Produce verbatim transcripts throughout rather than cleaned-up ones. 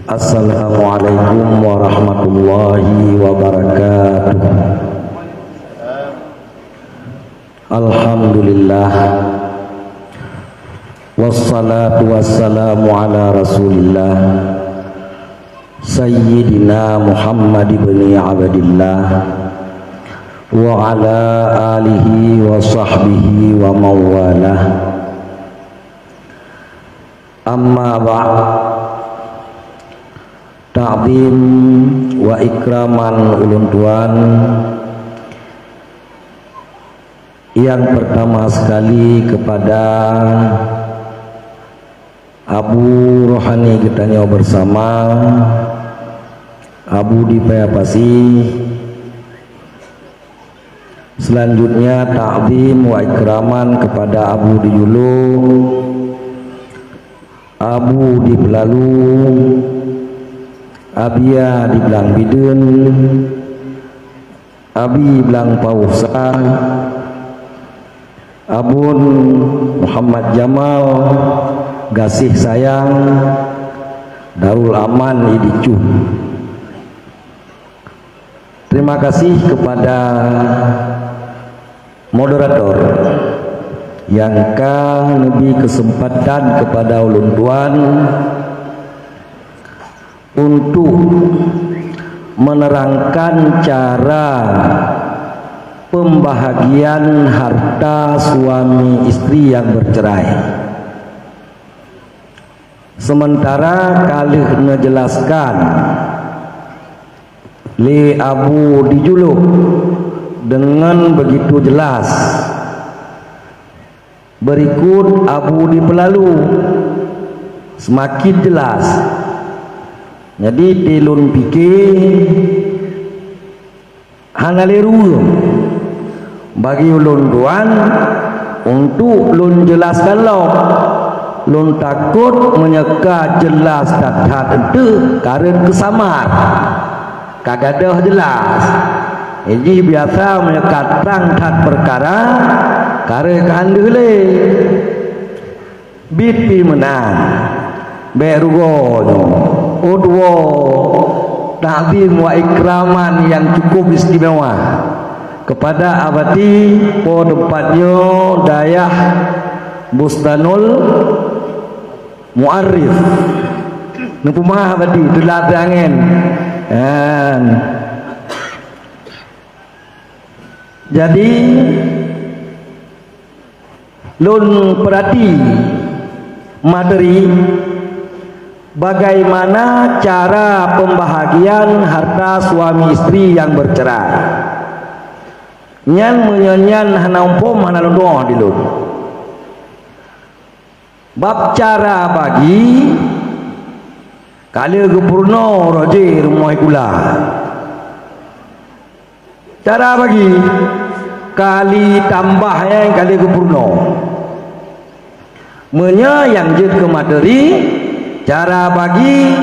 Assalamualaikum warahmatullahi wabarakatuh. Alhamdulillah. Wassalatu wassalamu ala Rasulillah, Sayyidina Muhammad ibni Abdillah, wa ala alihi wa sahbihi wa mawalah. Amma ba'd. Ta'zim wa ikraman ulôn tuan yang pertama sekali kepada Abu Rohani geutanyoe bersama, Abu di Paya Pasi. Selanjutnya, ta'zim wa ikraman kepada Abu di Julu, Abu di Peulalu, Abia di Blang Bideuen, Abi Blang Pauh Sa, Abon Muhammad Jamal, Gaséh Sayang, Darul Aman Idi Cuh. Terima kasih kepada moderator yang ka neubri kesempatan kepada ulôn tuan untuk menerangkan cara pembahagian harta suami istri yang bercerai. Sementara ka lheueh neujelaskan lé Abu di Julu dengan begitu jelas, berikut Abu di Peulalu semakin jelas. Jadi, di lôn pike hana lé ruweueng bagi ulôn tuan untuk lôn jelaskan lom. Lôn takot meunyoe ka jelas that-that eunteuk kareueng keusamar. Ka gadôh jelas. Jih biasa meunyoe ka trang that peukara, kareueng ka han deuh lé. Biet pi meunan, bék rugoe nyoe. Udwoe, takzim wa ikraman nyang cukup istimewa kepada Abati po teumpat nyoe dayah Bustanul Muarif. Neupeumah Abati, teulat angén. Kan. Jadi, lôn peurati materi bagaimana cara pembahagian harta suami istri yang bercerai. Nyan meunyoe nyan hana muphom, hana lôn tuoh di lôn. Bab cara bagi, ka lheueh geupeurunoe roh jih rumoh sikula. Cara bagi, kali tambah nyang ka lheueh geupeurunoe. Meunyoe nyang jeuet keu materi, cara bagi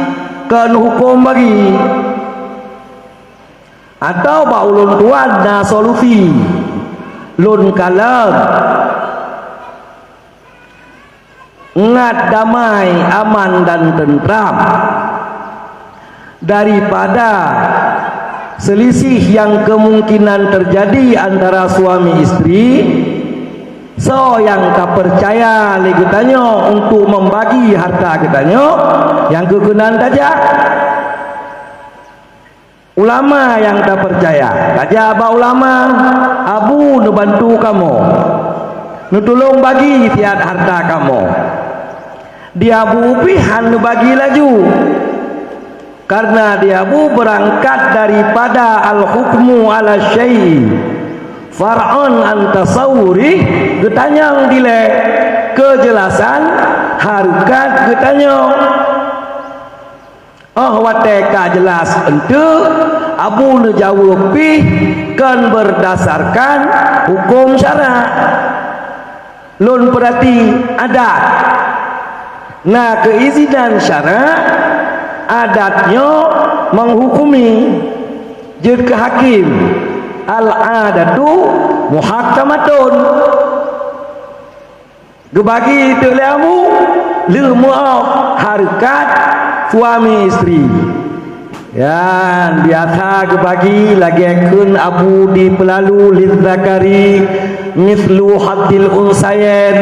kon huköm bagi. Atawa bak ulôn tuan na solusi, lôn kalon ngat damai, aman dan tentram daripada selisih nyang kemungkinan terjadi antara suami istri. Soe nyang ka peucaya lé geutanyoe untuk membagi harta geutanyoe, nyang keu keunan tajak? Ulama nyang tapeucaya. Tajak bak ulama, Abu neubantu kamoe, neutulông bagi siat harta kamoe. Di Abu pih han neubagi laju, karena di Abu beurangkat daripada al-hukmu ala syai' far'un an tasawwurih, geutanyong dilée keujelasan hareukat geutanyong. Óh watée ka jeulaih eunteuk, Abu neujaweueb pih kon beurdasarkan huköm syara'. Lôn peurati adat. Na keuizinan syara', adat nyoe meuhukumi, jeuet keu hakém. Al-adatu muhakkamatun. Geubagi teuk lé Abu, lheueh meu'oh hareukat suami istri. Nyan biasa geubagi lagée kheun Abu di peulalu, "Lizzakari mislu hadzil unsayain."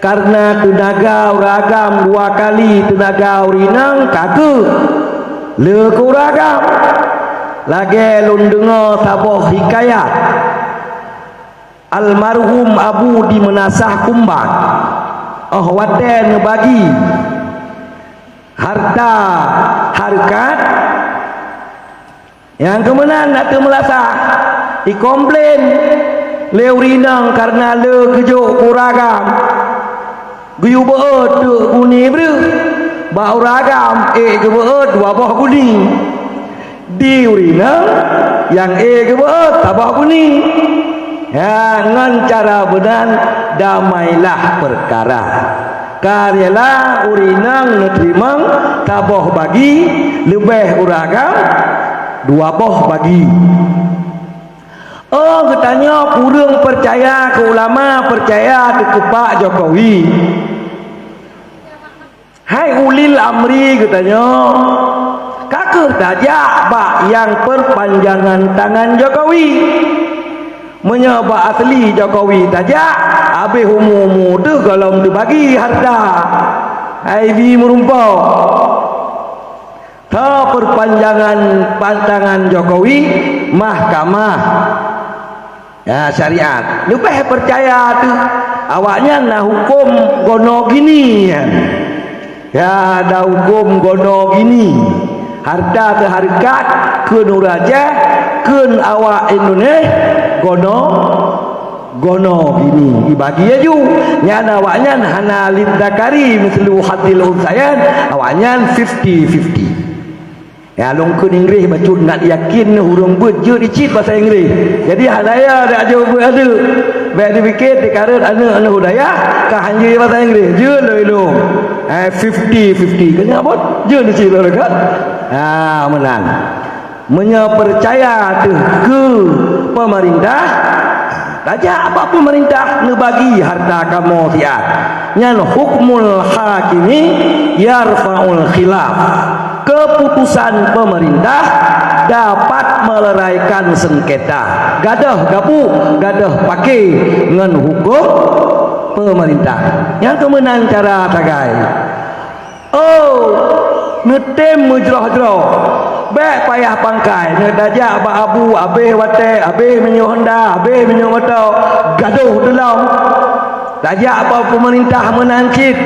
Kareuna teunaga ureuëng agam dua kali teunaga ureuëng inong, ka kheueh le keu ureuëng agam. Lagée lôn deungoe saboh hikayat. Almarhum Abu di Meunasah Kumbang, óh watée neubagi hareuta hareukat, nyang keu meunan na teumeulasah, ikomplain lé ureuëng inong kareuna le geujok keu ureuëng agam. Geuyue beuet teuk guni breueh, bak ureuëng agam ék geubeuet dua boh guni. Di ureuëng inong nyang ék geubeuet saboh guni. Ya, ngon cara meunan damailah peukara. Ka rela ureuëng inong neuteurimong saboh bagi, leubeh ureuëng agam dua boh bagi. Oh, geutanyoe kureueng peucaya keu ulama, peucaya keu keupak Jokowi. Hai ulil amri geutanyoe, ka kheueh tajak bak nyang peupanjangan tangan Jokowi. Meunyoe bak asli Jokowi tajak, habéh umu-umu teuh gohlom teubagi hareuta. Hai bi meurumpok. Tho peupanjangan pantangan Jokowi, mahkamah. Ya, syariat. Leubeh peucaya teuh. Awaknyan na huköm gono gini nyan. Ya, na huköm gono gini. Hareuta teuhareukat kheun ureuëng Aceh, kheun awak Indonesia, gono gono gini dibagi laju. Nyan awaknyan hana lidzakari mislu hadzil unsayain, awaknyan fifty fifty. Ya, lôn kheun Inggréh bacut nak yakin ureuëng beuet jeuet cit basa Inggréh. Jadi hana ya dak jeuet beuet aneuk. Bèk dipike dikareuet aneuk-aneuk budaya ka hanjeuet basa Inggréh. Jeuet lôn ilôn. Eh, fifty fifty. Keu nyan buet jeuet cit lôn kan. Ha, meunan. Meunyoe peucaya teuh keu peumeurintah, tajak bak peumeurintah neubagi hareuta kamoe siat. Nyan hukmul hakimi yarfa'ul khilaf. Keuputusan peumeurintah dapat meuleraikan seungketa. Gadôh gabu, gadôh paké ngon huköm peumeurintah. Nyan keuh meunan cara tagai. Oh, neutem meujroh-jroh. Bèk payah pangkai, neutajak bak abu, abéh watèe, abéh minyeuk honda, abéh minyeuk moto, gadôh teulom. Tajak bak peumeurintah meunan cit.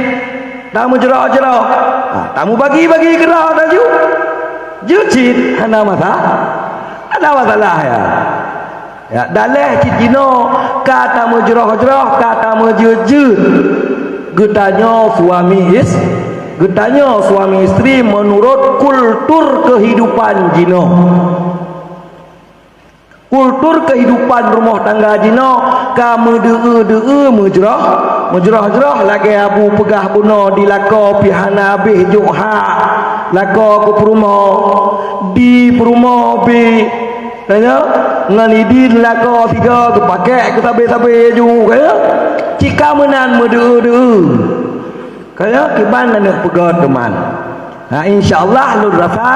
Tameujroh-jroh. Ha, tamubagi-bagi keudroe laju. Jeuet cit, hana masalah. Hana masalah ya. Ya, daleh cit jinoe ka tameujroh-jroh, ka tameujeuet-jeuet. Geutanyoe suami is-, geutanyoe suami istri meunurot kultur keuhidupan jinoe. Kultur keuhidupan rumoh tangga jinoe ka meudeu-eu-deu-eu meujroh, meujroh-jroh lagèe abu peugah bunoe di lakoe pih hana abéh jok hak lakoe keu peurumoh, di peurumoh bi Tanyoe, ngon idin lakoe sigoe geupakék keu sabe-sabe ju, ka nyoe. Cit ka meunan meudeu-eu-deu-eu. Ka nyoe, kiban aneuk peugöt teuma. Ha, insya Allah lôn rasa,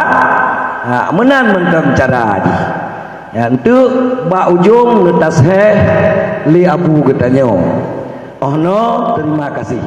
ha, meunan mantong cara jih. Nyan teuk bak ujong neutaseuhé lé abu geutanyoe. Oh no, terima kasih.